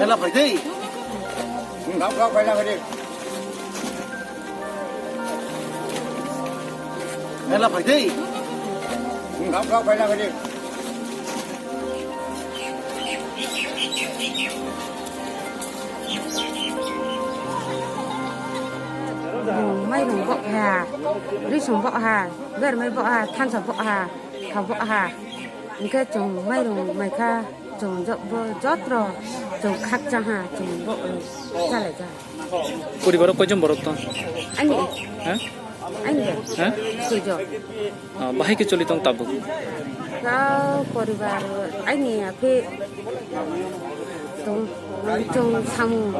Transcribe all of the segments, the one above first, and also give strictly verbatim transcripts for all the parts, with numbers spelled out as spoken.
Mela phai dei. Gap gap phai na phai dei. Mela phai dei. Gap gap phai na phai dei. Mairung bok ha, risung bok ha, bermai bok ha, thansa bok ha, ha bok ha. Hingke chwng mairung maikha, chwng jo-, bo jotro chwng khakcha ha, chwng bo, eh, chalaija. Poribaro koijon borok tong? Ani. Ha? Ani. Ha? Soijon. Ah, bahai ke choli tong tabuk? Ka poribar ani aphi tong, chwng samung,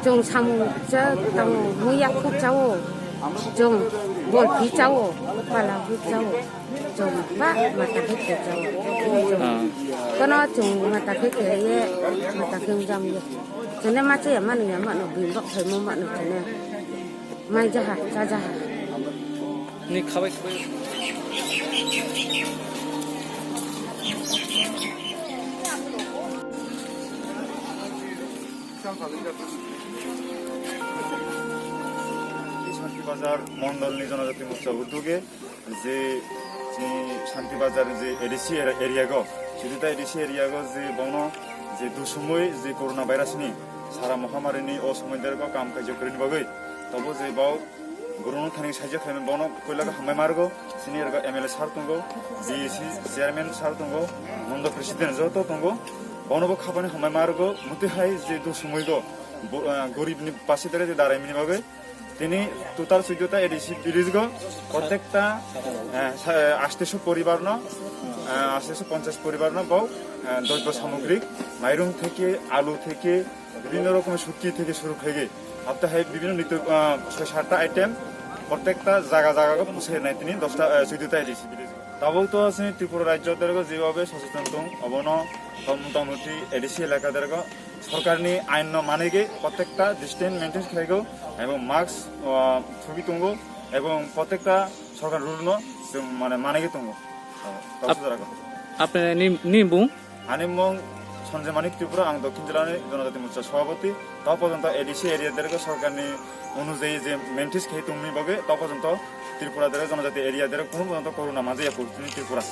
chwng samung cha tamo muya khuk chao, chwng bolphi chao, pala khuk chao. Chwng ba mata khe khe chao. Ah. Kono chwng mata khe khe ye, mata khe jam ye. Chwne ma che ya manu ya manu bini bok phai mo manu chwne. Mai jaha, cha jaha. Ni khabai khabai. Shanti Bazar Mondol ni Jonojati Morcha uduge je chini Shanti Bazar je A D C area, area go, Sudita A D C area go je bono je dusumui je corona virus ni sara mohamari ni o somoi dergo kam kaijo kwrwini bagwi tobo je bo borokno thani saijak khlaimani bono koila khe hambai margo. Chini ergo M L A sir tongo, G A C chairman sir tongo, mondo president joto tongo. Bono bo khapani hambai margo, muti hai je dusumui go bo, ah, gorib ni pase dere je darai mini bagwi. Tini total sujoto A D C village go, protekta, eh, sa-, eh, asteso poribar no, eh, asteso ponchas poribar no bo, eh, dosh bo samogrik, mairung theke, alu theke, bibhinno rokomer sukti theke suru khaigwi, hapta hai bibhinno nito, ah, soy satta item, protekta jaga jaga go pusai nai tini doshta, eh, sujoto A D C village go. Tabuk to chini Tripura rajyo dergo jebhabe soseton tong, obono motamoti A D C elaka dergo Sorkarni ainno manigwi protekta distance maintain khlaigo, ebong mask, ah, thubwi tongo, ebong protekta sorkar rule no chwng mane manigwi tongo. Ap-, Tawse jora ko. Apni ni, ni bung? Ani mung Sanjay Manik Tripura, ang Dokhin Jilani Jonojati Morcha Sabhapati. To porjonto A D C area dergo sorkarni onujayi je maintain khe tongni bagwi, to porjonto Tripura dergo Jonojati area dergo kono porjonto corona manjaya purtini Tripura.